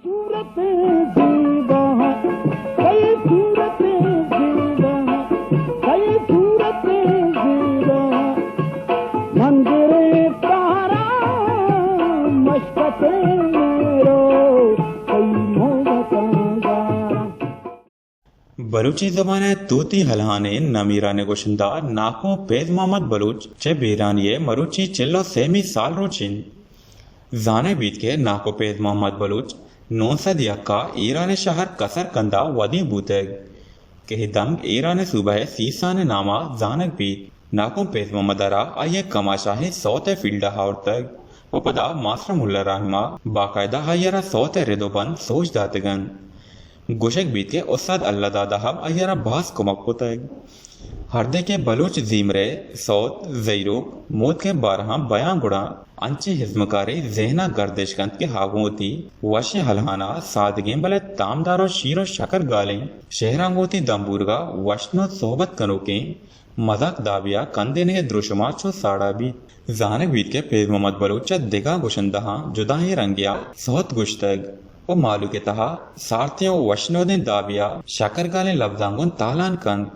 صورتیں زیبا، کئی صورتیں زیبا، کئی صورتیں زیبا، منظریں سارا مشکتیں میرو، کئی محبتاں گارا۔ بلوچی زبان ءِ توتی ہلہانیں نمیرانیں گشندہ ناکو پیز محمد بلوچ چہ بیرانی ءَ مروچی چل ءُ سیمی سال روچ اِنت۔ زانگ بیت کہ ناکو پیز محمد بلوچ نو سد یک ءَ ایران ءِ شہر قصرقند ءَ ودی بوتگ کہ اے دمگ ایران ءِ صوبہ ءِ سیستان ءِ نام ءَ زانگ بیت۔ ناکو پیز محمد ءَ را آئی ءِ کماشاہیں سوت ءِ فیلڈ ءَ آورتگ ءُ پدا ماسٹر ملا رحیم ءَ باقاعدہ آئی ءَ را سوت ءِ رد ءُ بند سوج داتگ اَنت۔ گوشگ بیت کہ استاد اللہ داد ءَ ہم آئی ءَ را باز کمک کتگ۔ ہردے کہ بلوچ زیمر ءِ سوت، زہیروک، موتک ءِ بارہاں بیان گڑا انچیں ازمکارے ذہن ءَ گردش کنت کہ آ گوں وتی وشیں ہلہان ءَ سادگیں بلے تامدار ءُ شیر ءُ شکر گالیں شعراں گوں وتی دمبورگ ءَ وشنود صحبت کنوکیں مزاک دابی ءَ کندینگ ءِ دروشم ءَ چو ساڑا بیت۔ زانگ بیت کہ پیز محمد بلوچ ءَ دگہ گشندہاں جدائیں رنگے ءَ سوت گوشتگ ءُ مہلوک ءِ تہا سارتیں ءُ وشنودیں دابی ءَ شکرگالیں لبزاں گوں تالان کنت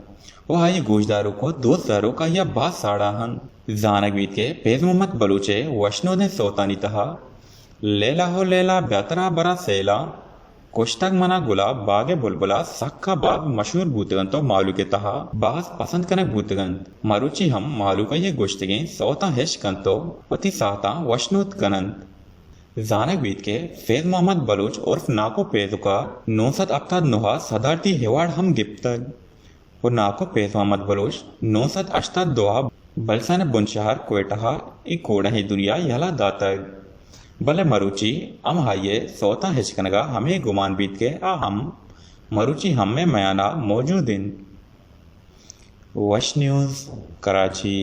ءُ آئی ءِ گوشداروک ءُ دوستداروک آئی ءَ باز ساڑا اَنت۔ زانگ بیت کہ پیز محمد بلوچ ءِ وشنودیں سوتانی تہا لیلا ہو لیلا بیا ترا براں سیلا، کشتگ منا گلاب باگ ءِ بلبلا سکا باز مشہور بوتگ اَنت ءُ مہلوک ءِ تہا باز پسند کنگ بوتگ اَنت۔ مروچی ہم مہلوک آئی ءِ گوشتگیں سوتاں اشکنت ءُ وتی ساہتاں وشنود کن اَنت۔ زانگ بیت کہ فیض محمد بلوچ عرف ناکو پیزک ءَ نو سد ہپتاد نہ ءَ صدارتی ایوارڈ ہم گپتگ۔ ءُ ناکو پیز محمد بلوچ نو سد ہشتاد دو ءَ بلسان ءِ بنشہر کوئٹہ ءَ اے کوڑہیں دنیا یلہ داتگ، بلے مروچی ہم آئی ءِ سوتاں اشکنگ ءَ ہمے گمان بیت کہ آ ہم مروچی ہم مئے میان ءَ موجود اِنت۔ وش نیوز، کراچی۔